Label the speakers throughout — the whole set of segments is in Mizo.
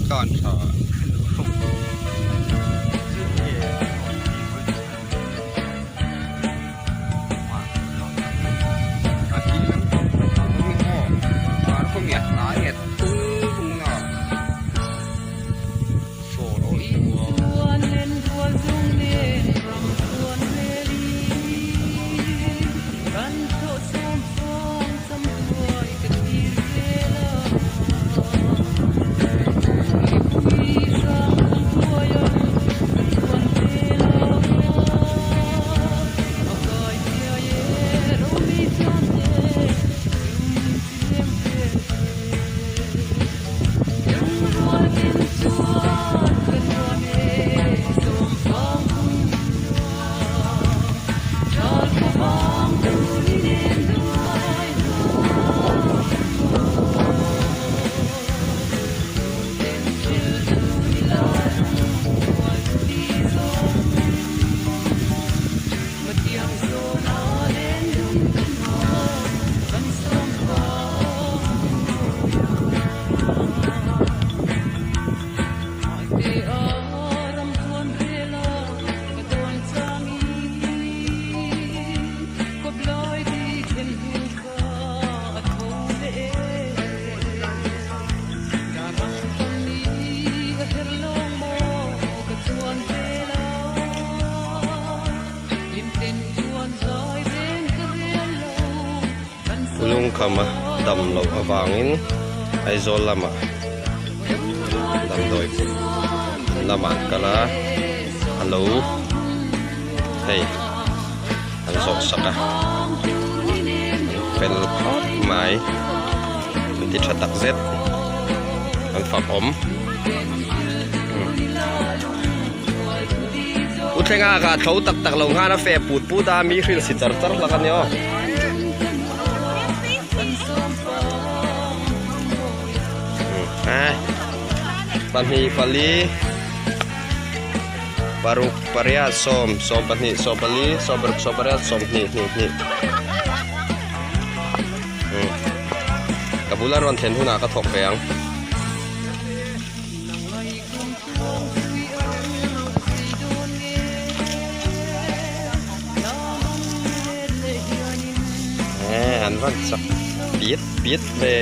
Speaker 1: Dan tha
Speaker 2: Lungkhama dam loh avangin Aizawl lamah damdawi lamah an kal a a lo hei an zawh sak a an fel khawp mai an ti tha tak zet an fak awm. U thlenga ka tho tak tak lo nghal a fe put put a mi hrilh si char char hlak a ni aw. Pahnih pali paruk pariat sawm sawm pahnih sawm pali sawm paruk sawm pariat sawm hnih hnih hnih ka bula rawn thlen hunah ka thawk ve ang. An van chak piat piat ve.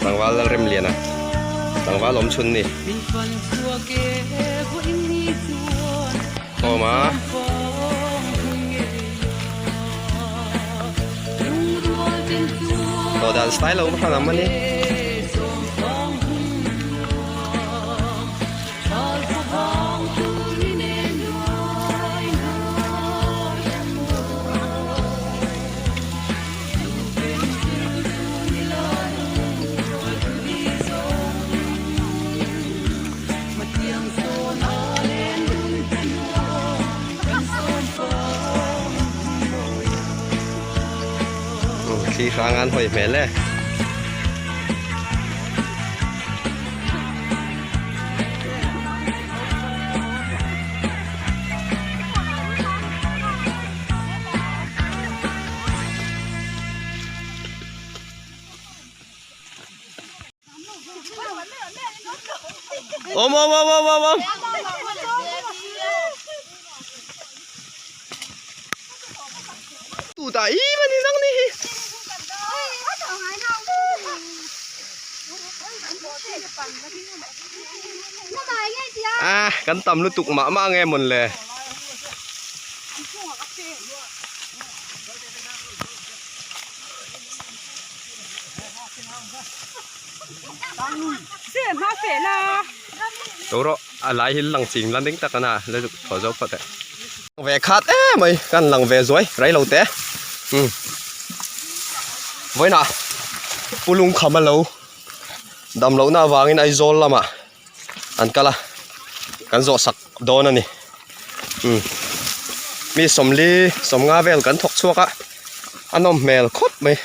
Speaker 2: Tlangval Lalremliana tlangval awm chhun ni. Khawm a. Tawh dan style lo hran ang mani. Thli hrang an hawi hmel e. Om om om om om om. Tu ta i mà ni nang ni hi. À, kan tam lutuk mah mah nge mun le. To rawh a lai hi lang ching lan ding tak ana la zuk thaw zo phawt e ve khat em mai kan lang ve zuai rei lo te um vawiinah Pu Lungkham a lo dam lohna avangin Aizawl lamah an kal a kan zawh sak dawn a ni um mi sawmli sawmnga vel kan thawk chhuak a a nawm hmel khawp mai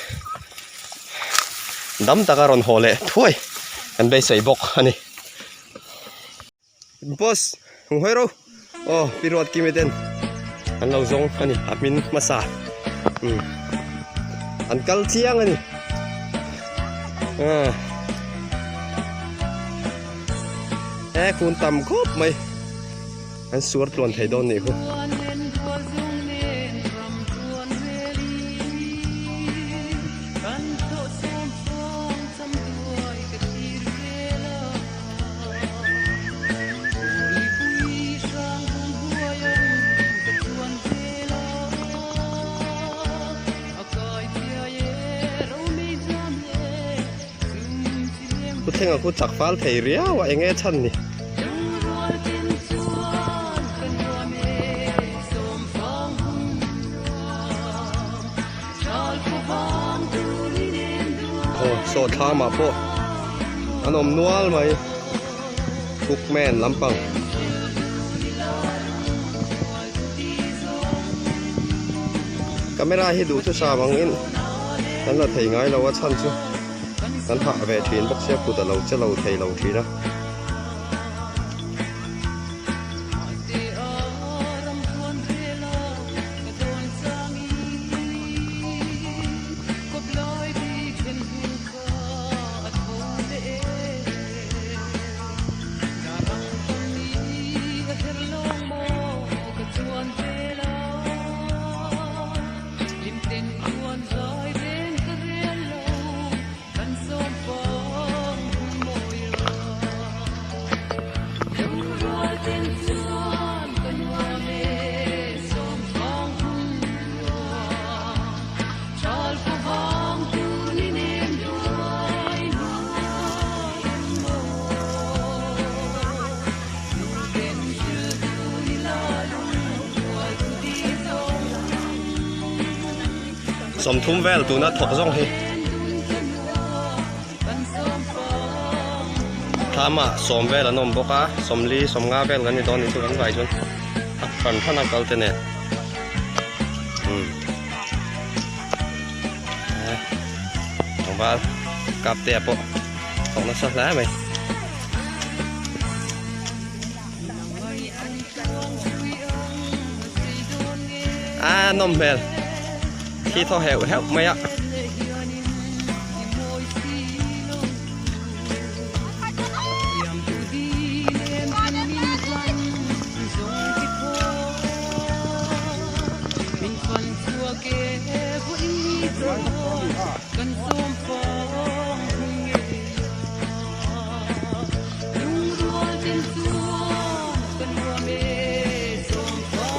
Speaker 2: dam taka rawn haw leh thuai kan beisei bawk a ni boss hmu hawi ro aw pi ruat kimi ten an lo zawng a ni a hmin hmasa um an kal chiang a ni. E khun tam khawp mai an suar tluan thei dawn nih khu. Pu Thlenga khu chak fal thei riau a eng nge chhan ni. Aw saw thlam ah pawh an awm nual mai cookman lampang. Camera hi duhthusam angin kan la thei ngai lo a chhan chu kan hah ve thin bawk sia kut a lo che lo thei lo thin a. 30 vel tuna thawk zawng hi thlam ah sawm vel an awm bawk a sawmli sawmnga vel kan ni dawn ni chu kan vai chuan a hran hran a kal te nen umm tlangval kap te ah pawh thawk nasa hle mai. A nawm hmel khi thaw heuh heuh mai a.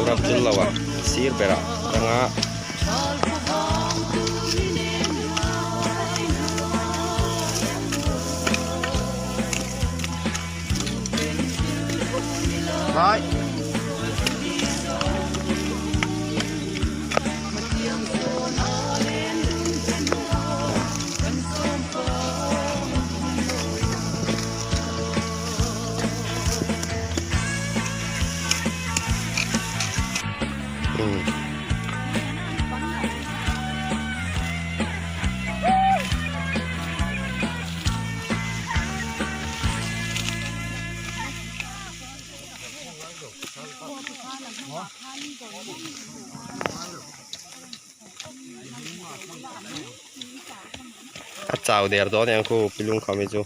Speaker 2: Ram chu lo a sir berah tanga. Hai. A chau der dawn eng khu pilung kham hi chu.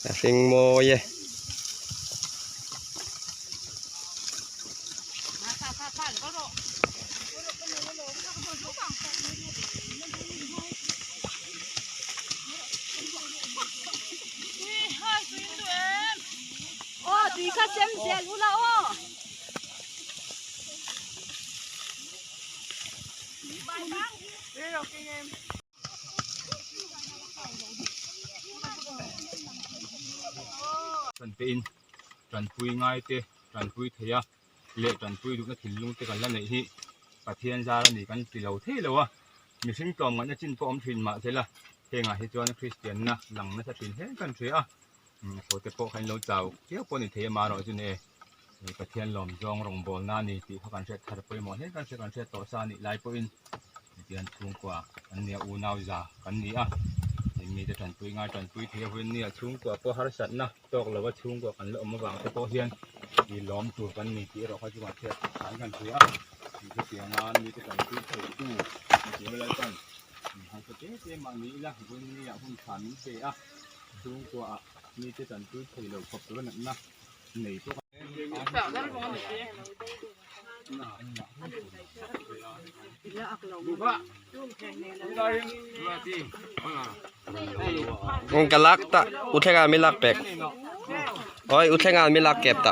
Speaker 2: A hring mawi e.
Speaker 1: Tanpein tanpui ngai te tanpui thei a leh tanpui duhna thinlung te kan la neih hi Pathian zar a ni kan ti lo thei lo a mihring tlawmngaihna chin pawh awm thin mahse la hengah hi chuan Kristian na lang nasa thin hle kan hria a thaw te pawh kha in lo chau viau pawh a ni thei a marawh chu ni e. Pathian lawm zawng rawngbawlna a ni tih kha kan hriat thar pawimawh hle kan hria kan hriat tawh sa a nih lai pawhin hetiang chhungkua kan nia unau za kan ni a mite tanpui ngai tanpui thei a vawiin nia chhungkua pawh harsatna tawk lova chhungkua kan la awm avang te pawh hian ih lawm tur kan ni tih erawh kha chu kan hriat than kan hria a hetianga mite tanpui thei tu mipui lalpan harsa te te mah ni ila vawiin nia hun tha min pe a chhungkua ah mite tanpui thei lo khawp tura natna nei pawh
Speaker 2: Ka lak ta u thlenga mi lak pek oi u thlenga mi lak kep ta.